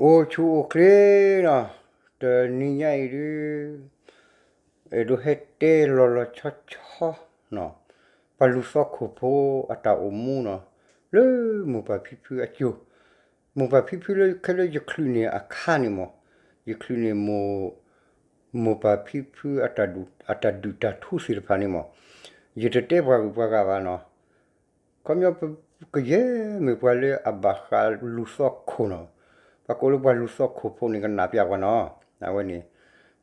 အိၣ်ဆူၣ်အိၣ်ချ့နီၤ, တနံၤညါအံၤဒုး အဲၣ်ဒိးဟဲတဲလီၤလီၤဆီဆီနီၤ, ပှၤလူၤသီခိၣ်ဖိအတၢ်အိၣ်မူနီၤ, လၢမိၢ်ပၢ်ဖံဖုအစိၤ, မိၢ်ပၢ်ဖံဖုလၢခဲလၢယချုးန့ၣ်အခါန့ၣ်မး, ယချုးန့ၣ်မိၢ် မိၢ်ပၢ်ဖံဖုအတၢ်ဒုးတၢ်ထူသ့ၣ်တဖၣ်န့ၣ်မး, ယတတဲပှၤဂုၤပှၤဂၤဘၣ်နီၤ, ခီပညီ ကယဲၢ်မ့ၢ်ပှၤလၢအဘၣ်ဃးလူၤသီခိၣ်နီၤ, ပှၤကိးလၢပှၤလူၤသီခိၣ်ဖိန့ၣ် ကနၣ်ပျၢ်ပှၤနီၤ, အဝဲန့ၣ်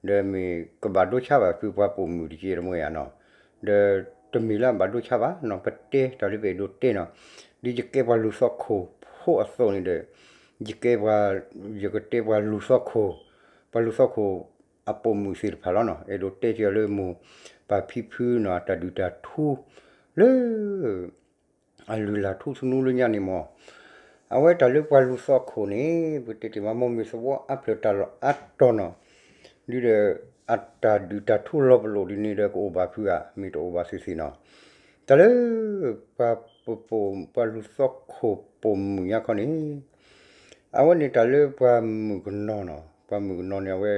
ဒီးမ့ၢ်ကဘၣ်ဒိဆါဘၣ်ဖုပှၤပိာ်မုၣ်တက့ၢ်တမ့ၢ်ဧါနီၤ, ဒီးတမ့ၢ်လၢအဘၣ်ဒိဆါဘၣ်နီၤ, ပတဲတၢ်လၢပအဲၣ်ဒိးတဲနီၤ, ဒ်ယကဲပှၤလူၤသီခိၣ်ဖိအသိးန့ၣ်ဒီး ယကဲပှၤ ယကတဲပှၤလူၤသီခိၣ်, ပှၤလူၤသီခိၣ်အပိာ်မုၣ်သ့ၣ်တဖၣ်လီၤနီၤ, အဲၣ်ဒိးတဲက့ၤအီၤလၢမိၢ်ပၢ်ဖံဖုနီၤ အတၢ်ဒုးတၢ်ထူ လၢ အလုၢ်အလၢ်ထူသနူလၢညါန့ၣ်မး, အဝဲတၢ်လၢပှၤလူၤသီခိၣ်န့ၣ် ပတဲတ့ၢ်မး မိၢ်မ့ၢ်သဝီအါဖျၢၣ်တၢ်လီၢ်အါတီၤနီၤ, ဒ်ဒီး အတၢ်ဒုးတၢ်ထူလီၤပလိာ်ဒ်န့ၣ်ဒီး ကအိၣ်ဘၣ်ဖုဧါ, မ့ၢ်တအိၣ်ဘၣ်သ့ၣ်သ့ၣ်နီၤ, တၢ်လၢ ပှၤပပိာ် ပှၤလူၤသီခိၣ်ပိာ်မုၣ်ညါခီန့ၣ် အဝဲန့ၣ်တၢ်လၢပှၤမုၣ်ကနီၤနီၤ, ပှၤမုၣ်ကနီၤန့ၣ် အဝဲ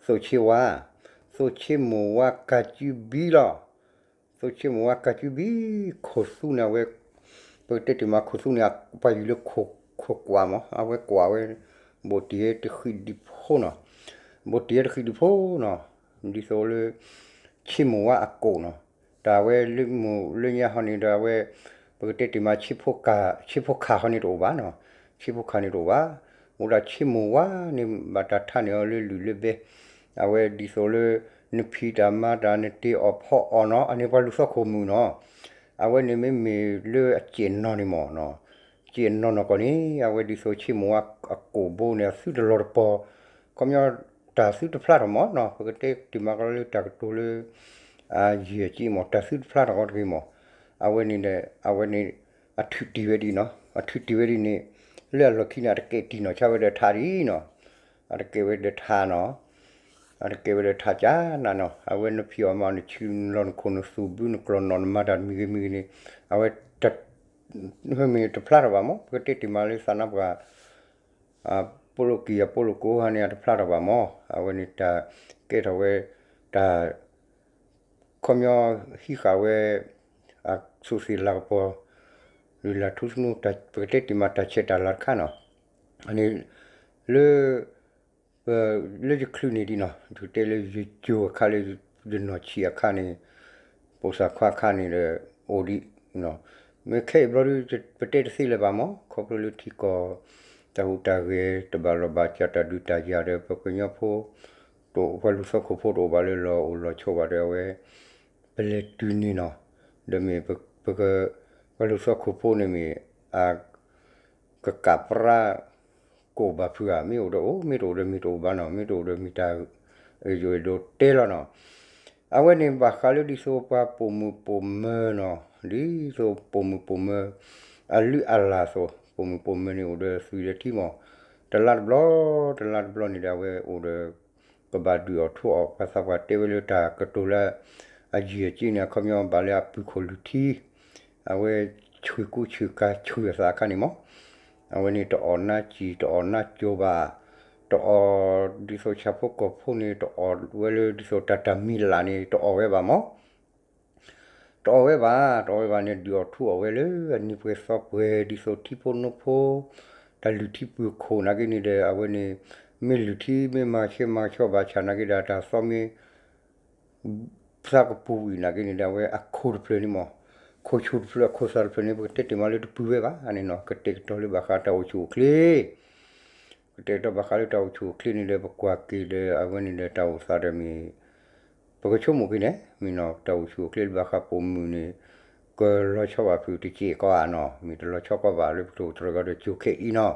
သိၣ်ဆ့ဝါ, သိၣ်ဆ့မိၢ်ဝါကၤစုဘံလီၤ, သိၣ်ဆ့မိၢ်ဝါကၤစုဘံ, ခိၣ်သူန့ၣ် အဝဲ ပကတဲတ့ၢ်မး ခိၣ်သူန့ၣ် ပှၤယုၢ်လၢခိၣ်ကွၢ်မး, အဝဲကွၢ်ဝဲ ဘိၣ်တံၢ်ဟဲတဃံးဒံးဖိနီၤ, ဘိၣ်တံၢ်ဟဲတဃံးဒံးဖိနီၤ, ဒ်သိးလၢ ဆ့မိၢ်ဝါအကိၣ်နီၤ, တၢ်ဝဲလၢမိၢ်လၢညါဟီန့ၣ်ဒီး အဝဲ ပကတဲတ့ၢ်မး ဆ့ဖိခးဟီန့ၣ်တအိၣ်ဘၣ်နီၤ, ဆ့ဖိခးန့ၣ်တအိၣ်ဘၣ်, အိၣ်ဒၣ်ဆ့မိၢ်ဝါန့ၣ် ဘၣ်တၢ်ထါန့ၢ်အီၤလၢလုၢ်လၢဘဲ, အဝဲဒ်သိးလၢ နဖံးတၢ်မၤတၢ် နတ့အီၣ်ဖီအီၣ်နီၤ, အန့ၣ်ပှၤလူၤသီခိၣ်မုၣ်နီၤ, အဝဲန့ၣ်မ့မ့ၢ်လၢအစဲးနီၤန့ၣ်မးနီၤ, စဲးနီၤနီၢ်ကီၢ်န့ၣ် အဝဲဒ်သိးဆ့မိၢ်ဝါအကိၣ်ဘိန့ၣ် အသုတလီၤတပီၤ, ခီပညီ တၢ်သုတဖျါထီၣ်မးနီၤ, ပကတဲတ့ၢ်မးကလီလၢတၢ်ကတိၤလၢ အယံာ်အစ့မး တၢ်သုတဖျါထီၣ်ကီတဂ့ၤမး, အဝဲန့ၣ်ဒီး အဝဲန့ၣ် အထုးတံၢ်ဝဲဒ်နီၤ, အထုးတံၢ်ဝဲဒ်န့ၣ် လၢအလီၢ်ခံန့ၣ် အတကဲးတံၢ်နီၢ်ဆါဝဲဒီးထးဒ်နီၤ, အတကဲးဝဲဒီးထးနီၤ, အတကဲးဝဲဒီးထးကၠၢနၤနီၤ, အဝဲနဖံးအီၣ်မၤအီၣ် နဆူနလီၢ်နခိၣ်နသူၣ်ဘုနကျီၢ်နီၣ် နမၤတၢ်တမံၤဂ့ၤမံၤဂ့ၤန့ၣ် အဝဲ မ့ၢ်တဖျါထီၣ်ဘၣ်မး, ပကတဲတ့ၢ်မးလၢသးနါပှၤ အပိလိာ်ကံၢ်အပိလိာ်ကိဟါန့ၣ် အတဖျါထီၣ်ဘၣ်မး, အဝဲန့ၣ်တၢ်ကဲထီၣ်ဝဲ တၢ် ခီပညီဟံးဃာ်ဝဲ အသူးသ့ၣ်လၤကပီၤ လုၢ်လၢ်ထူသနူ ပကတဲတ့ၢ်မးတၢ်ဆဲးတၢ်လၤတခါနီၤ, အန့ၣ် လၢ လၢယချုးန့ၣ်ဒ်နီၤ, ယကတဲလၢယကၠိအခါလၢယနီၢ်ဆံးအခါန့ၣ် ပိာ်သၣ်ခွါအခါန့ၣ်ဒီး အိၣ်ဒံး မ့ၢ်ခဲအံၤဘျီဒု ပတဲတသ့လၢၤဘၣ်မး, ခီဖျိလၢထံကီၢ် တၢ်ဟူးတၢ်ဂဲၤ တဘၣ်လီၢ်ဘၣ်စး တၢ်ဒုးတၢ်ယၤဒီး ပကညီဖိ တအိၣ် ပှၤလူၤသီခိၣ်ဖိတအိၣ်ဘၣ်လၢလီၢ်အိၣ်လီၢ်ဆိးဘၣ်ဒီး အဝဲ ပလဲၤတုၤန့ၣ်နီၤ, ဒီးမ့ၢ်ပ ပက ပှၤလူၤသီခိၣ်ဖိန့ၣ်မ့ၢ် အ ကကးပြၢ ကအိၣ်ဘၣ်ဖုးဧါ, မ့ၢ်အိၣ်ဒီးအိၣ်, မ့ၢ်တအိၣ်ဒီးမ့ၢ်တအိၣ်ဘၣ်နီၤ, မ့ၢ်တအိၣ်ဒီးမ့ၢ်တၢ် ယိၤအဲၣ်ဒိးတဲလီၤနီၤ. အဝဲန့ၣ်ဘၣ်ဃးလၢဒ်သိးပှၤပိာ်မုၣ်ပိာ်မၢၤနီၤ, ဒ်သိးပိာ်မုၣ်ပိာ်မၢၤ အလုၢ်အလၢ်အသိး ပိာ်မုၣ်ပိာ်မၢၤန့ၣ်အိၣ်ဒီးသွံၣ်ဒီးထံမး, တလါတဘျီ တလါတဘျီန့ၣ်ဒီး အဝဲအိၣ်ဒီး ကဘၣ်ဒုးအီၣ်ထူအီၣ် ပှၤသးပှၢ်တဲဝဲလၢတၢ်ကတိၤလၢ အယံာ်အစ့န့ၣ် အခီပညီဘၣ်လၢအပုၢ်ခိၣ်လုၢ်ထံ အဝဲဆှံကူဆှံကၤဆှံအသးအခါန့ၣ်မး, အဝဲန့ၣ်တအီၣ်နါစံာ် တအီၣ်နါစိၤဘၣ်, တအီၣ်ဒ်သိးဆၣ်ဖိကီၢ်ဖိန့ၣ် တအီၣ်ဝဲလၢဒ်သိးတၢ်တၢ်မံၤလၢ်န့ၣ် တအီၣ်ဝဲဘၣ်မး တအီၣ်ဝဲဘၣ်, တအီၣ်ဝဲဘၣ်န့ၣ် ဒုးအီၣ်ထူအီၣ်ဝဲလၢအနံၤပှဲၤသီပှဲၤ ဒ်သိးထံဖိနိဖိ တၢ်လုၢ်ထံပုၢ်ခိၣ်နာ်က့န့ၣ်ဒီး အဝဲန့ၣ် မ့ၢ်လုၢ်ထံမ့ၢ်မၤဆဲးမၤဆီဘၣ်ဆၣ်နာ်က့ဒီး တၢ်သီမ့ၢ် သးကပူၤဝံၤနာ်က့န့ၣ်ဒီး အဝဲအခိၣ်တဖျၢၣ်န့ၣ်မး, ခိၣ်ဆူၣ်တဖျၢၣ် အခိၣ်သၣ်တဖျၢၣ်န့ၣ် ပကတဲတ့ၢ်မးလၢတပုၢ်ဝဲဘၣ်န့ၣ်နီၤ, ကတဲာ်ကတီၤလၢဘၣ်ဃးတၢ်အိၣ်ဆူၣ်အိၣ်ချ့ ကတဲာ်ကတီၤဘၣ်ဃးလၢတၢ်အိၣ်ဆူၣ်အိၣ်ချ့န့ၣ်ဒီး ပကွၢ်က့ၤဒီး အဝဲန့ၣ်ဒီးတၢ်အိၣ်သးဒီးမ့ၢ် ပကဆိကမိၣ်က့ၤန့ၣ် မ့ၢ်နီၤ တၢ်အိၣ်ဆူၣ်အိၣ်ချ့လၢဘၣ်ဃးပိာ်မုၣ်န့ၣ် ကလီၤဆီဘၣ်ဖုးတစဲးကီးဧါနီၤ, မ့ၢ်တလီၤဆီကီးဘၣ်လၢပတအိၣ်တြီၤကီးဒီးကၠိခဲအံၤနီၤ,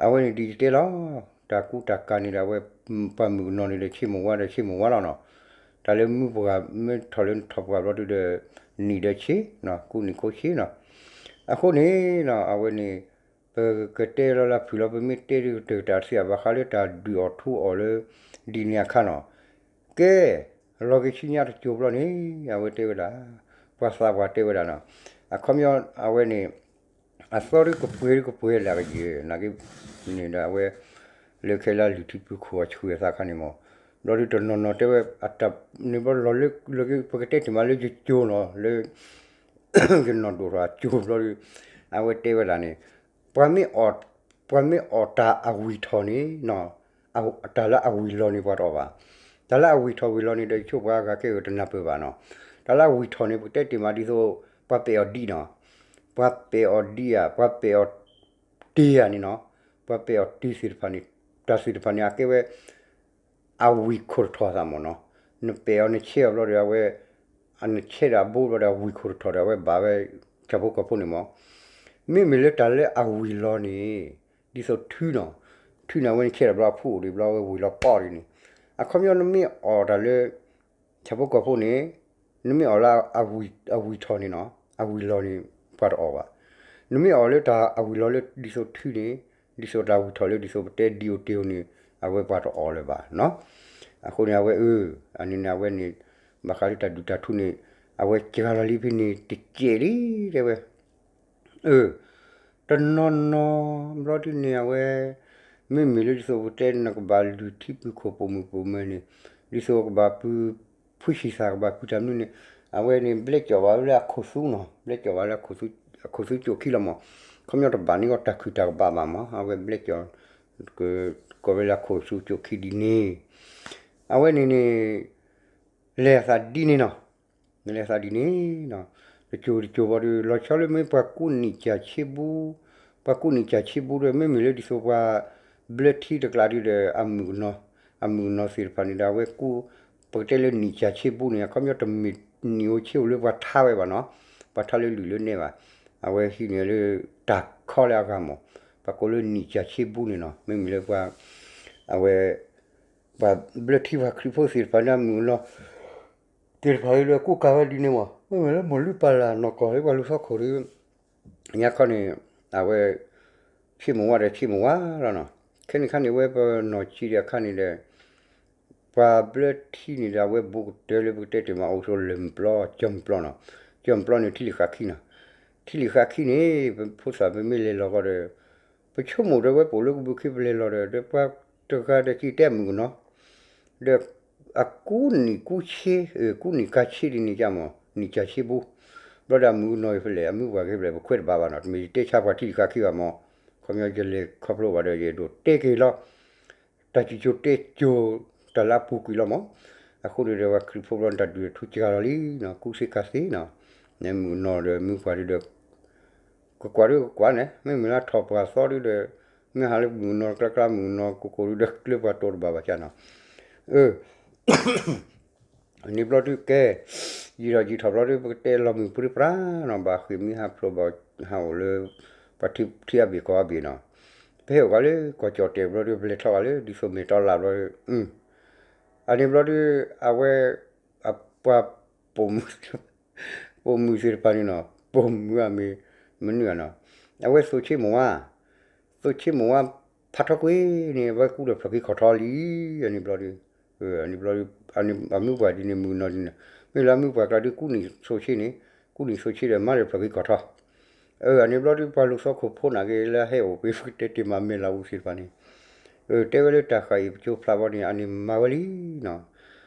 အဝဲန့ၣ်ဒ်ယတဲလီၤ, တၢ်ကူတၢ်ကၤန့ၣ်ဒီး အဝဲပှၤမုၣ်ကနီၤန့ၣ်ဒီး ဆ့မိၢ်ဝါဒီးဆ့မိၢ်ဝါလီၤနီၤ, တၢ်လၢမုၢ်ပှၢ် မ့ၢ်ထီၣ်လၢနထီၣ်ပှၢ်ဘျီဒုဒီး နံၣ်ဒီးဆ့ ကူနံၣ်ခိဆ့နီၤ, အဃိန့ၣ်နီၤ အဝဲန့ၣ် ပကတဲလီၤလၢဖုၣ်လီၤ ပမ့ၢ်တဲဒုးကတၢၢ်တၢ်တသ့ဘၣ်ဃးလၢတၢ်ဒုးအီၣ်ထူအီၣ်လၢ ဒ်န့ၣ်အခါနီၤ, ကဲ လီၤက့ၤဆူညါတစိၤဘျီန့ၣ် အဝဲတဲဝဲဒၣ်, ပှၤသးပှၢ်တဲဝဲဒၣ်နီၤ, အခီပညီအဝဲန့ၣ် အသီဒုးကပှဲၤဒုးကပှဲၤလၢအကယဲၢ် နာ်က့န့ၣ်ဒီးအဝဲ လၢခဲလၢာ်လုၢ်ထံပူၤခိၣ်အဆှံအသးခါန့ၣ်မး, ဘျီဒုးတနီၤနီၤတဲဝဲ အတၢ်န့ၣ်ဘျီလီၤလၢလၢပကတဲတ့ၢ်မးလၢယကၠိနီၤ လၢ ယနီၢ်ဒိၣ်ထီၣ်အကၠိဘျီဒုး အဝဲတဲဝဲဒၣ်န့ၣ် ပှၤမ့ၢ်အီၣ်တၢ်အဝံၣ်ထီၣ်န့ၣ် တၢ်လၢအဝံၣ်လီၤန့ၣ်ပှၤတအီၣ်ဘၣ်, တၢ်လၢအဝံၣ်ထီၣ်ဝံၣ်လီၤန့ၣ်ဒီး ယဆိပှၤဂၤကဲဂ့ၤတနၢ်ပၢၢ်ဘၣ်နီၤ, တၢ်လၢအဝံၣ်ထီၣ်န့ၣ် ပကတဲတ့ၢ်မးဒ်သိး ပှၤပဲာ်အီၤဒံးနီၤ, ပှၤပဲာ်အီၤဒံးဧါ ပှၤပဲာ်အီၤတ့ဧါန့ၣ်နီၤ, ပှၤပဲာ်အီၤတ့သ့ၣ်တဖၣ်န့ၣ် တၢ်သ့ၣ်တဖၣ်န့ၣ် အကဲဝဲ အဝံၣ်ခိၣ်တထီၣ်သးမးနီၤ, နပဲာ်အီၤနဆဲးအီၤဘျီဒီး အဝဲ အနဆဲးဒီးအဘိဘျီဒီး အဝံၣ်ခိၣ်တထီၣ်ဒီး အဝဲဘၣ်ဝဲ ဆၣ်ဖိကီၢ်ဖိန့ၣ်မး, မ့မ့ၢ်လၢတၢ်လၢအဝံၣ်လီၤန့ၣ် ဒ်သိးထုနီၤ, ထုန့ၣ် အဝဲနဆဲးဒီးဘျီအဖုအိၣ်ဒံးဘျီ အဝဲဝံၣ်လီၤပီၢ်ဒံးန့ၣ်, အခီပညီနမ့ၢ်အီၣ်တၢ်လၢ ဆၣ်ဖိကီၢ်ဖိန့ၣ် နမ့ၢ်အီၣ်လၢအဝံၣ်ထီၣ်န့ၣ်နီၤ အဝံၣ်လီၤန့ၣ် ပှၤတအီၣ်ဘၣ်, နမ့ၢ်အီၣ်လၢတၢ်အဝံၣ်လီၤလၢဒ်သိးထုန့ၣ် ဒ်သိးတၢ်ဝံၣ်ထီၣ်လၢဒ်သိးပတဲဒံးအိၣ်တ့ၢ်အိၣ်န့ၣ် အဝဲပှၤတအီၣ်လၢၤဘၣ်နီၤ, အဃိန့ၣ် အဝဲအၢ အန့ၣ်န့ၣ် အဝဲန့ၣ် ဘၣ်ဃးလၢတၢ်ဒုးတၢ်ထူန့ၣ် အဝဲစှၤလီၤလံဖဲန့ၣ်တစဲးလံ တဲဝဲ အၢ တနီၤနီၤ ဘျီဒုန့ၣ် အဝဲ မ့မ့ၢ်လၢဒ်သိးပတဲနကဘၣ်လုၢ်ထံပုၢ်ခိၣ်ပိာ်မုၣ်ပိာ်မၢၤန့ၣ် ဒ်သိးကဘၣ်ပုၢ်ဖှံဆံးသး ကဘၣ်ပုၢ်တၢ်မနုၤန့ၣ် အဝဲန့ၣ် ဘျဲကၠီၣ်ဘၣ်လၢအခိၣ်သူနီၤ, ဘျဲကၠီၣ်ဘၣ်လၢ အခိၣ်သူကၠိၣ်ခံလီၤမး, ခီပညီတဘၣ်န့ၢ်ကီးတၢ်ခုၣ်တၢ်ကဘၣ်ဘၣ်မး, အဝဲဘျဲကၠီၣ် ကိးဝဲလၢအခိၣ်သူကၠိၣ်ခံဒ်န့ၣ် အဝဲန့ၣ်န့ၣ် လဲၤအသးဒ်န့ၣ်နီၤ, လဲၤအသးဒ်န့ၣ်နီၤ, တစိၤတစိၤဘီဒီး လီၤဆီလၢမ့ၢ်ပှၤကူနံၣ်ကၢ်ဆ့ဘူ, ပှၤကူနံၣ်ကၢ်ဆ့ဘူဒီး မ့မ့ၢ်လၢဒ်သိးပှၤ ဘျၢထံတကျးဒုဒီး အမုၣ်ကနီၤ, အမုၣ်ကနီၤသ့ၣ်တဖၣ်န့ၣ်ဒီး အဝဲကူ ပကတဲလၢနံၣ်ကၢ်ဆ့ဘူန့ၣ် အခီပညီတမ့ၢ်နံၣ်အိၣ်ဆ့အိၣ်လၢပှၤထါဝဲဘၣ်နီၤ, ပှၤထါလၢလုၢ်လၢနဲဘၣ်, အဝဲဟံးန့ၢ်လၢ တၢ်ခီလၢအဂၤမး, ပှၤကိးလၢနံၣ်ကၢ်ဆ့ဘူန့ၣ်နီၤ, မ့မ့ၢ်လၢပှၤ အဝဲ ပှၤဘျၢထံပှၤခရံာ်ဖိသ့ၣ်တဖၣ်န့ၣ် အမုၣ်ကနီၤ သ့ၣ်တဖၣ်အံၤဒီး ကူကၤဝဲဒ်န့ၣ်မး, မ့မ့ၢ်လၢမိၢ်လုၢ်ပၢ်လၢ်နီၢ်ကီၢ်လၢပှၤလူၤသီခိၣ်ဒီး ညါခီန့ၣ် အဝဲ ဆ့မိၢ်ဝါဒီးဆ့မိၢ်ဝါလီၤနီၤ, ခဲန့ၣ်ခါန့ၣ် အဝဲပနီၢ်ဆံးဒံးအခါန့ၣ်ဒီး ပှၤဘျၢထံန့ၣ်ဒီး အဝဲဘူးကတၢၢ်လၢပကတဲတ့ၢ်မး အိၣ်ဆိးလၢၢ်မုၢ်ပျီ ကၠီၢ်မုၢ်ပျီနီၤ, ကၠီၢ်မုၢ်ပျီန့ၣ် ထံလံၤဃာ်ခံနီၤ, ထံလံၤဃာ်ခံန့ၣ် ပဖိသၣ်ပမ့ၢ်လဲၤလီၤဃီဒီး ပဆိကမိၣ်ဒီးဝဲပအိၣ်လၢကဘုးခံပလဲၤလီၤဒီး ဒီးပှၤတဂၤဒီးက့ၤတဲအမုၣ်ကနီၤ ဒီး အကူနံၣ်ကူဆ့ ကူနံၣ်ကၢ်ဆ့ဒ်န့ၣ်ကမး နံၣ်ကၢ်ဆ့ဘူ, ဘျီဒီးအမုၣ်ကနီၤအံၤဖဲလဲၣ် အမုၢ်ပှၢ်က့ၤဖဲလဲၣ် ပခွဲးတဘၣ်ဘၣ်နီၤ တမ့ၢ်ယတဲဆါပှၤထံလံၤဃာ်ခံဘၣ်မး, ခီပညီယလဲၤခီဖျိဘၣ်ဒီးယအဲၣ်ဒိးတဲက့ၤလီၤ, တၢ်စံၣ်စိၤတဲစိၤ တၢ်လၢအပူၤကွံာ်လီၤမး, အဃိန့ၣ်ဒီးပှၤခရံာ်ဖိဘျီန့ၣ် တၢ်ဒုးထူစှၤလီၤလံနီၤ ကူစ့ကၤစ့နီၤ, မုၣ်ကနီၤဒီးမုၢ်ပှၢ်ဒီး ကကွၢ်ဒုကကွၢ်န့ၣ် မ့မ့ၢ်လၢထီၣ်ပှၢ်သီဒုဒီး မ့ၢ်ဟးလၢမုၣ်ကနီၤကျါကျါ မုၣ်ကနီၤကိးကိးဒုဒီး ကျၢပှၤတိၤတဘၣ်ဘၣ်ဆၣ်နီၤ, အၢ န့ၣ်ဘျီဒုကဲ ယံာ်ထီၣ်ယံာ်ထီၣ်ဘျီဒု ပကတဲလီၤမုၢ်ပြံပြါနီၤ ဘၣ်ဃ့ၢ်မ့ၢ်ဟးဖျိးဘၣ်ဟးအိၣ်လၢ ပှၤထံအဘ့ၣ်ကီၢ်အဘ့ၣ်နီၤ, ပဟဲအိၣ်ဃာ်လၢကီၢ်ကၠီၣ်တဲာ်ဘျီဒု ပလဲၤထီၣ်ဃာ်လၢဒ်သိးမဲာ်တီလၢ်ဘျီဒု အန့ၣ်ဘျီဒု အဝဲ အပှၤ ပိာ်မုၣ်သ့ၣ်တဖၣ်န့ၣ်နီၤ ပိာ်မုၣ်အမ့ၢ် မနုၤဧါနီၤ, အဝဲသိးဆ့မိၢ်ဝါ သိးဆ့မိၢ်ဝါ ဖးထီကွ့ၢ်န့ၣ် အဝဲကူဒီးဖျီၣ်ခံခီၣ်ထီလံ, အန့ၣ်ဘျီဒု အန့ၣ်ဘျီဒု အမုၢ်ပှၢ်ဒ်န့ၣ် မုၣ်ကနီၤဒ်န့ၣ် မ့ၢ်လၢအမုၢ်ပှၢ်ကျါဒု ကူနံၣ်သိးဆ့န့ၣ် ကူနံၣ်သိးဆ့ဒီးမၤဒီးဖျီၣ်ခံခီၣ်ထီ, အန့ၣ်ဘျီဒု ပှၤလူၤသီခိၣ်ဖိနာ်က့ၤလၢဟဲအိၣ်ပ့ၤ ပကတဲတ့ၢ်မးမဲာ်လၤအူသ့ၣ်တဖၣ်န့ၣ် တဲဝဲလၢတၢ်ဃာ်အံၤပကၠိဖျါဘီန့ၣ် အန့ၣ်မၤဝဲလံနီၤ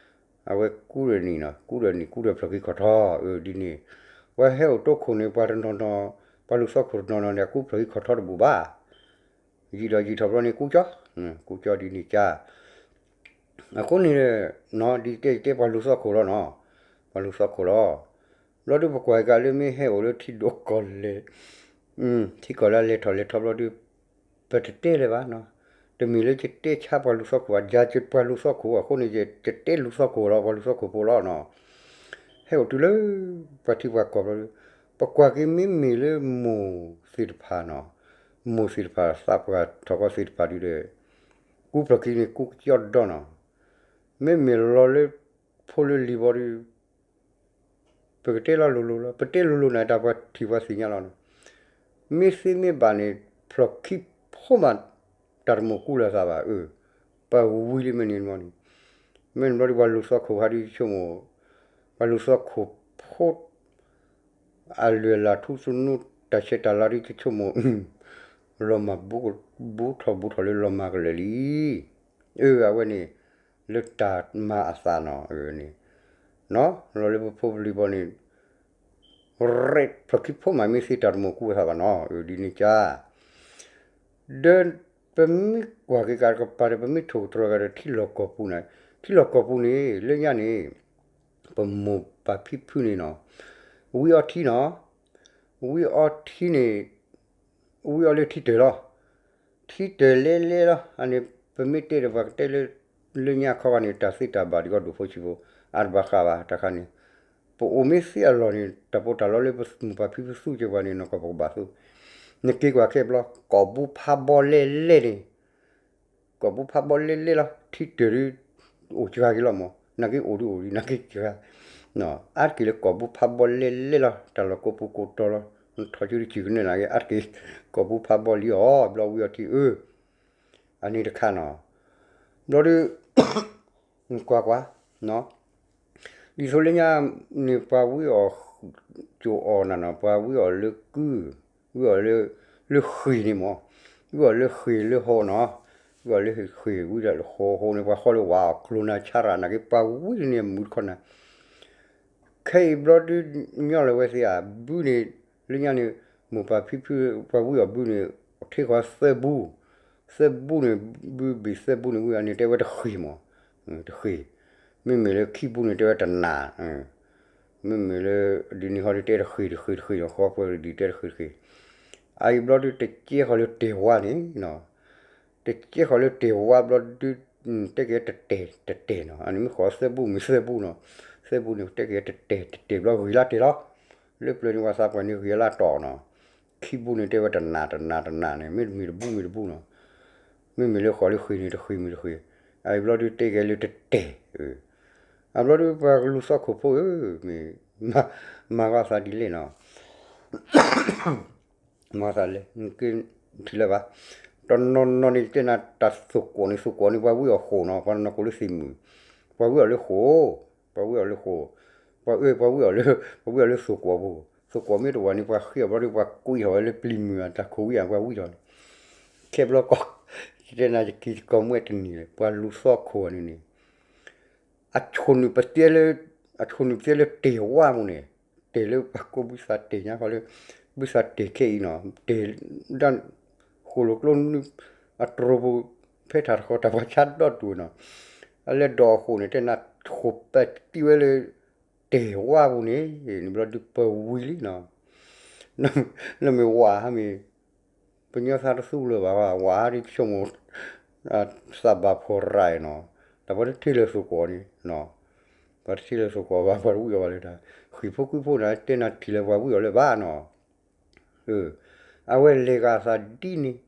အဝဲကူဒီးနံၣ်နီၤ ကူဒီးနံၣ် ကူဒီးဖျီၣ်ခံခီၣ်ထီ အၢ ဒ်န့ၣ် ပှၤဟဲအိၣ်တိခိၣ်န့ၣ် ပှၤတနီၤနီၤ ပှၤလူၤသီခိၣ်တနီၤနီၤန့ၣ် အကူဖျီၣ်ခံခီၣ်ထီတဘူၣ်ဘၣ်, ယံာ်ဒီးယံာ်ထီၣ်ဘျီန့ၣ် ကူကၠီ ကူကၠီဒ်န့ၣ်ကၠါ, အဃိန့ၣ် ဒ်တဲတဲပှၤလူၤသီခိၣ်လီၤနီၤ, ပှၤလူၤသီခိၣ်လီၤ, ဘျီဒုပကွၢ်က့ၤလၢမ့ၢ်ဟဲအိၣ်လၢထံဒိၣ်ကီၢ်လဲၢ် ထံကီၢ်လၢလဲၤထီၣ်လဲၤထီဘျီဒု ပတတဲလၢၤဘၣ်နီၤ, တမ့ၢ်လၢယတဲဆါပှၤလူၤသီခိၣ်ဘၣ် ယၤပှၤလူၤသီခိၣ် အဃိန့ၣ် ယတတဲလူၤသီခိၣ်လီၤ ပှၤလူၤသီခိၣ်ဖိလီၤနီၤ, ဟဲအိၣ်တုၤလၢ ပှၤထံပှၤကီၢ်ဘျီဒု ပကွၢ်က့ၤမ့မ့ၢ်လၢမိၢ်သ့ၣ်တဖၣ်နီၤ, မိၢ်သ့ၣ်တဖၣ်သးပှၢ်ထီၣ်ကီသ့ၣ်တဖၣ်ဒုဒီး ကူဖျီၣ်ခံန့ၣ် ကူကၠီဒီနီၤ, မ့မ့ၢ်လီၤလၢဖိလၢလံၤဘျီဒု ပကတဲလီၤလိၤလိၤလီၤ ပတဲလိၤလိၤန့ၣ် တၢ်ပှၤထံၣ်ပှၤသ့ၣ်ညါလီၤနီၤ, မ့ၢ်သ့မ့ၢ်ဘၣ်န့ၣ် ဖျီၣ်ခံဖိမး တၢ်တမိၣ်ကူလၢၤသးဘၣ် အၢ ပဝံလံမ့ၢ်န့ၣ်မ့ၢ်န့ၣ်, မ့ၢ်န့ၣ်ဘျီဒု ပှၤလူၤသီခိၣ်ဟးဒုဆိကမိၣ်, ပှၤလူၤသီခိၣ်ဖိ အလွဲၢ်လၢ်ထူသနူ တၢ်ဆဲးတၢ်လၤဒ်ယဆိကမိၣ် လီၤမၢ် ဘူးထီၣ်ဘူးထီၣ်လၢလီၤမၢ်ကလၢာ်လံ. အဝဲန့ၣ် လၢတၢ်မၤအသးနီၤ န့ၣ် လီၤလၢပဖိပလံၤဘီန့ၣ် ရဲၣ်ဖျၢၣ်ခံဖိမး မ့ၢ်သ့တၢ်တမိၣ်ကူအသးဘၣ်နီၤ ဒ်န့ၣ်ကါ ဒီးပမ့ၢ်ကွၢ်က့ၤကးတကပၤဒီး ပမ့ၢ်ထိၣ်ကတြီၤကဒီးထံလီၢ်ကီၢ်ပူၤန့ၣ်, ထံလီၢ်ကီၢ်ပူၤန့ၣ် လၢညါန့ၣ် ပမိၢ်ပၢ်ဖံဖုန့ၣ်နီၤ, ဝံအီထံနီၤ, ဝံအီထံန့ၣ် ဝံအီလၢထံတၢၢ်လီၤ. ထံတၢၢ်လဲလဲလီၤ. အန့ၣ် ပမ့ၢ်တဲဒီးပှၤကတဲလၢ လၢညါခီဂၤန့ၣ် တၢ်သ့တၢ်ဘၣ်ဒံးကီဒိၣ်ဖိဆံးဖိ အတဘၣ်ဃးဘၣ်တခါန့ၣ်, ပအိၣ်မ့ၢ်သ့အလီၢ်န့ၣ် တၢ်ပီးတၢ်လီလၢပမိၢ်ပၢ်ဖံဖုသူက့ၤပှၤန့ၣ် နီၢ်ကီၢ်ပကဘၣ်သူ, နက့ၤကွၢ်ခဲဘျီ ကီၢ်ဘူဖးဘီလဲလဲန့ၣ် ကီၢ်ဘူဖးဘီလဲလဲလီၤ. ထံတၢၢ်ဒ် အိၣ်စှၤက့ၤလီၤမး, နာ်က့အိၣ်ဒ်အိၣ်ဒ် နာ်က့စှၤ, အါတက့ၢ်လၢကီၢ်ဘူဖးဘီလဲလဲလီၤ. တၢ်လီၢ်ကိးပူၤကိးတီၤလီၤ. ထီၣ်ဆူတစူၢ်ကနၢနာ်က့ အါတက့ၢ် ကီၢ်ဘူဖးဘီလံအီၤ ဘျီဝံအီထံအၢ, အန့ၣ်တခါနီၤ. ဘျီဒ် ကွၢ်ကွၢ် ဒ်သိးလၢညါန့ၣ် ပှၤဝံအီၣ် ကၠိအီၣ်နၤနီၤ, ပှၤဝံအီၣ်လၢကု, ဝံအီၣ်လၢ လၢဃ့ၢ်န့ၣ်မး, ဝံအီၣ်လၢဃ့ၢ်လၢဟီနီၤ, ဝံအီၣ်လၢဃ့ၢ် ဝံအီၣ်လၢဟီဟီန့ၣ် ပှၤဃီလၢဝၤအီၣ်ကျိၣ်နၤဆါရၤ နာ်က့ ပှၤဝံတန့ၢ်အမုာ်တခီနၤ ခဲအံၤဘျီဒ်ညီလၢၤဝဲသ့ဧါ, ဘုန့ၣ် လၢညါန့ၣ် မိၢ်ပၢ်ဖံဖု ပှၤဝံအီၣ်ဘုန့ၣ် ထံဃီသၢဘူ, သၢဘူန့ၣ် ဘုဘ့ၣ်သၢဘူန့ၣ် ဝံအီၣ်န့ၣ် တဲဝဲတဃ့ၢ်မး, တဃ့ၢ်, မ့မ့ၢ်လၢခံဘူန့ၣ် တဲဝဲတနၢ်, မ့မ့ၢ်လၢ ဒ်န့ၣ်ဃီဒ်တဲတဃ့ၢ်တဃ့ၢ်တဃ့ၢ်နီၤ, ဃီပှဲၤကဒံးတဲတဃ့ၢ်တဃ့ၢ်, အအံၤဘျီဒ်တကဲဃီၤလၢတဲာ်ဝါန့ၣ် တကဲဃီၤလၢတဲာ်ဝါဘျီဒ် တဲက့ၤတတဲာ်တတဲာ်နီၤ, အန့ၣ်မ့ၢ်ဃီသၢဘူမ့ၢ်သၢဘူနီၤ, သၢဘူန့ၣ် တဲက့ၤတတဲာ်တတဲာ်ဘျီဂ့ၤလၢတဲာ်လီၤ, လၢပျၢၤန့ၣ်ပှၤသးပှၢ်န့ၣ်ဂ့ၤလၢတီၢ်နီၤ, ခံဘူန့ၣ်တဲဝဲတနၢ်တနၢ်တနၢ်န့ၣ် မ့တမ့ၢ်တဘူမ့ၢ်တဘူနီၤ, မ့မ့ၢ်လၢဃီၤလၢဃ့ၢ်န့ၣ်တဃ့ၢ်မ့ၢ်တဃ့ၢ်, အအံၤဘျီဒ်တဲက့ၤလၢတတဲာ်, အဘျီဒ်ပှၤကလူၤသီခိၣ်ဖိဧၢ, မ့ၢ် မၤဂီၤသးဒ်လဲၣ်နီၤ မၤသးလဲၣ် နက့ၤထံၣ်လၢၤဘၣ်, တနီၤနီၤန့ၣ် ယတဲနၤတၢ်သိၣ်ကွီၢ်န့ၣ် သိၣ်ကွီၢ်န့ၣ် ပှၤဝံအီၣ်ဃိၣ်နီၤ, ပှၤနီၢ်ကိးလၢသ့ၣ်မုၣ်, ပှၤဝံအီၣ်လၢဃိၣ်, ပှၤဝံအီၣ်လၢဃိၣ်, ပှၤအၢ ပှၤဝံအီၣ်လၢ ပှၤဝံအီၣ်လၢသိၣ်ကွီၢ်ပူၤ, သိၣ်ကွီၢ်မ့ၢ်တဝၤန့ၣ် ပှၤဃ့အီၤဘျီဒ် ပှၤကွံာ်ထီၣ်ဝဲလၢပျံၤမုၢ်အတၢ်ခိၣ်ဝံအပှၤဝံထီၣ်န့ၣ်, ခဲဘျီကီၢ် ယတဲနၤယက့ၤကီၢ်မွဲတနံၤလဲၣ် ပှၤလူၤသီခိၣ်န့ၣ်န့ၣ် အဆိၣ်နုာ်ပသ့လၢ အဆိၣ်နုာ်ပသ့လၢတဲာ်ဝါပူၤန့ၣ်, တဲာ်လၢပှၤကိးဘုသးတဲာ်ညါဃီလၢ ဘုသးတဲာ်ခဲအံၤနီၤ, တဲာ်ဒၣ်ဃိၣ်လိာ်ကျိနုာ် အတြိၤပူၤ ဖဲထးတဃီတၢ်ပှၤဆါဒီတူၢ်နီၤ, အလဲၤဒိးအဃိၣ်န့ၣ် တဲနၤဃိၣ်ပတံၢ်ဝဲလၢ တဲာ်ဝါပူၤန့ၣ်, န့ၣ်ဘျီဒုးပဝံၤလံနီၤ လၢမ့ၢ်ဝၤဟါမ့ၢ် ပညီသးတသူလၢၤဘၣ်ဝဲ ဝၤဟါဒ်ဆိကမိၣ် သးဘၣ်ဖှီၣ်ရၤနီၤ, တၢ်ပှၤတထံၣ်လၢသိၣ်ကွီၢ်န့ၣ်, ပှၤတထံၣ်လၢသိၣ်ကွီၢ်ဘၣ် ပှၤတဝံၣ်အီၤဘၣ်လၢတၢ် ဃံၢ်ဖိကုဖိန့ၣ် တဲနၤထံၣ်လၢပှၤဝံၣ်အီၤလၢၤဘၣ်နီၤ အဝဲလဲၤဂာ်သးဒ်န့ၣ်,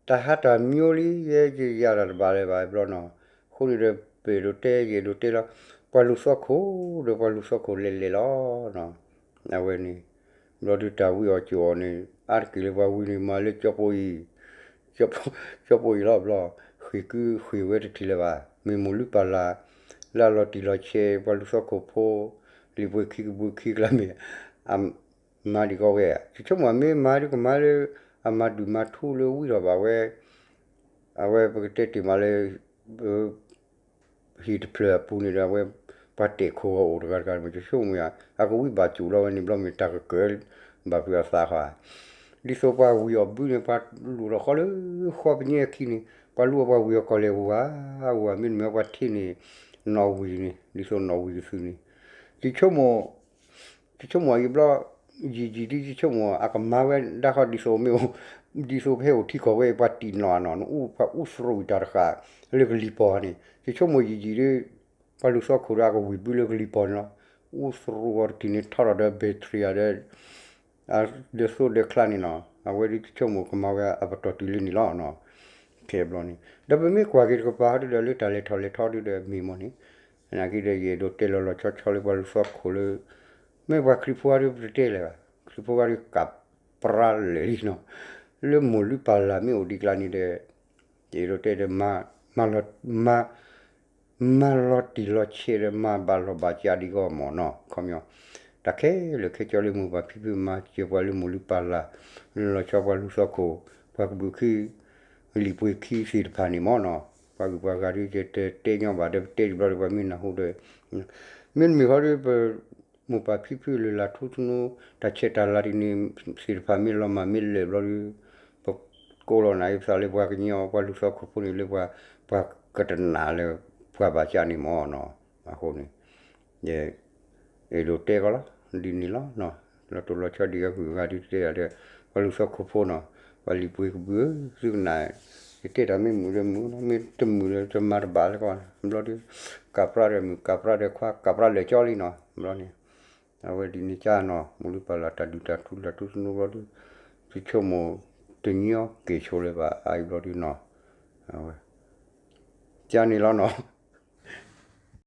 တၢ်ဟးတၢ်မျိၤလံ ယဲယယၤတၢ်တဘၣ်လၢၤဘၣ်ဘျီနီၤ, အဃိန့ၣ်ဒီး ပအဲၣ်ဒိးတဲ ယအဲၣ်ဒိးတဲလီၤ, ပှၤလူၤသီခိၣ်ဒီးပှၤလူၤသီခိၣ်လဲၤလဲၤလီၤနီၤ, အဝဲန့ၣ် ဘျီဒုးတၢ်ဝံၣ်အီၤကၠိအီၤန့ၣ် အါတက့ၢ်လၢပှၤဝံၤန့ၣ် မၤလၢကၠီပိအံၤ, ကၠီပိအံၤလီၤဘျီ, ဃ့ၢ်ကုဃ့ၢ်ဝဲတထံၣ်လၢၤဘၣ်, မ့ၢ်မိၢ်လုၢ်ပၢ်လၢ်, လၢအလီၤတံၢ်လီၤဆဲး ပှၤလူၤသီခိၣ်ဖိ, လံာ်ပှ့ၤခံကဘုးခံကျါမ့ၢ် မၤဒံးကီဝဲ, ယဆိကမိၣ်မ့ၢ်မၤဒုးကမၤလၢ အမၤဒုၣ်မၤထူလၢဝံထီၣ်ဘၣ်ဝဲ, အဝဲပကတဲတ့ၢ်မးလၢ ဟံၣ်တဖျၢၣ်အပူၤန့ၣ်ဒီး အဝဲပှၤတဲာ်ခိၣ်ဂီၤအိၣ်တဂၤတဂၤန့ၣ် ယဆိကမိၣ်ယါ, အကဝံဘၣ်စူးလီၤဝဲန့ၣ် ဘျီမ့ၢ်တၢ်ကကၢၤ ဘၣ်ဖုးအသးဃီ, ဒ်သိးပှၤဝံၤအီၤဘုန့ၣ် ပှၤလူၤလီၤဃီလၢဃီပညဲအခံန့ၣ် ပှၤလူၤအီၤပှၤဝံၤအီၤကီၢ်လဲၣ်ဝါ, ဝါမ့တမ့ၢ်ပှၤထံၣ်န့ၣ် နီၣ်ဝံၤန့ၣ် ဒ်သိးနီၣ်ဝံၤကသုးန့ၣ်, ယဆိကမိၣ် ယဆိကမိၣ်အံၤဘျီ ယံာ်ယံာ်ဒ်ယဆိကမိၣ် အကမၤဝဲဒၣ်ဃီဒ်သိးမ့ၢ် ဒ်သိးပဟဲအိၣ်ထံကီၢ်ဝဲအံၤ ပှၤတံၢ်နီၣ်အနီၣ် နအူပှၤအူသရူးအံၤတၢ်တဃာ် လၢကလံၤပီၤန့ၣ် ယဆိကမိၣ်ယံာ်ယံာ်ဒ် ပှၤလူၤသီခိၣ်ဒီးအကဝံၤဘုလၢကလံၤပီၤန့ၣ်လီၤ. အူသရူးအီၤတထံၣ်န့ၣ် ထီထီၣ်ဒီး battery ဒီး ဒၢသိဒၢချါန့ၣ်နီၤ အဝဲဒ်ယဆိကမိၣ်ကမၤဝဲအပတီၢ်တုၤလၢန့ၣ်လီၤ. ခဲဘျီန့ၣ် ဒီးပမ့ၢ်ကွၢ်က့ၤတကပၤဟီဒ်ဒီး လၢတၢ်လဲၤထီၣ်လဲၤထီဒ်ဒီးမ့ၢ်မ့ၢ်န့ၣ် နာ်က့ဒီး ယအဲၣ်ဒိးတဲလီၤလီၤဆီဆီလၢပှၤလူၤသီခိၣ်လၢ မ့ၢ်ပှၤခရံာ်ဖိဂၤဒ်ပတဲလဲၣ်ဘၣ် ခရံာ်ဖိဂၤဒ်ကးပြါလၢာ်လံနီၤ လၢမိၢ်လုၢ်ပၢ်လၢ်မ့ၢ်အိၣ်ဒံးကျါန့ၣ်ဒီး ယအဲၣ်ဒိးတဲဒီး မၤ မၤလီၤတံၢ်လီၤဆဲးဒီး မၤဘၣ်လီၤဘၣ်ကးဒံးဂီၢ်မ့ၢ်နီၤ ခီပညီ တၢ် အခဲလၢာ်ခဲဆ့လၢမိၢ်ပၢ်ဖံဖုမၤစၢၤပှၤလၢမိၢ်လုၢ်ပၢ်လၢ်, လီၤဆီပှၤလူၤသီခိၣ်, ပှၤကဘုးခံ, လံာ်ပှ့ၤခံသ့ၣ်တဖၣ်န့ၣ်မ့ၢ်နီၤ, ပှၤဂုၤပှၤဂၤဒ်တဲတဲညီဘၣ်ဒီး ပတဲတဘျီဒီး ပှၤမ့ၢ်နၢ်ဟူဒီး, မ့တမ့ၢ်ဃီဒီး ပမိၢ်ပၢ်ဖံဖုလၢလၢ်ထူသနူ, တၢ်ဆဲးတၢ်လၤဒ်န့ၣ် သ့ၣ်တဖၣ်မ့ၢ်လီၤမၢ်မ့ၢ်လၢာ်ဘျီဒီး, ပကိးလီၤနၤအံၤပသးလၢပှၤကညီ ပှၤလူၤသီခိၣ်ဖိန့ၣ်လၢပှၤ, ပှၤကတနာ်လၢပှၤဘၣ်ကၢ်န့ၣ်မ့ၢ်နီၤ, အဃိန့ၣ် ယ အဲၣ်ဒိးတဲကီးလီၤ, ဒ်န့ၣ်လီၤ, လီၤတိၢ်လီၤဆီဒ်အဂုၤအဂၤဒ်တဲဒီး, ပှၤလူၤသီခိၣ်ဖိနီၤ, ပှၤလံာ်ပှ့ၤကဘုးဧၢ, သုကနၣ်, ယတဲတၢ်မ့ၢ်မုာ်ဒီးမုာ်လီၤ, မ့ၢ်တမုာ်ဒီးတမၤတဘၣ်လၢၤကီး, ဘျီဒီး, ကးပြၢ်ဒီးမုာ် ကးပြၢ်ဒီးခွါ ကးပြၢ်လၢာ်ကၠီလံနီၤ, ဘျီန့ၣ်, အဝဲဒ်န့ၣ်ကၢ်နီၤ မိၢ်လုၢ်ပၢ်လၢ်တၢ်ဒုးတၢ်ထူလၢ်ထူသနူဘျီဒီး, သုဆိကမိၣ်တညီက့ၤဆိလၢၤဘၣ်အအံၤဘျီဒီးနီၤ, အဝဲ, ကၢ်န့ၣ်လီၤနီၤ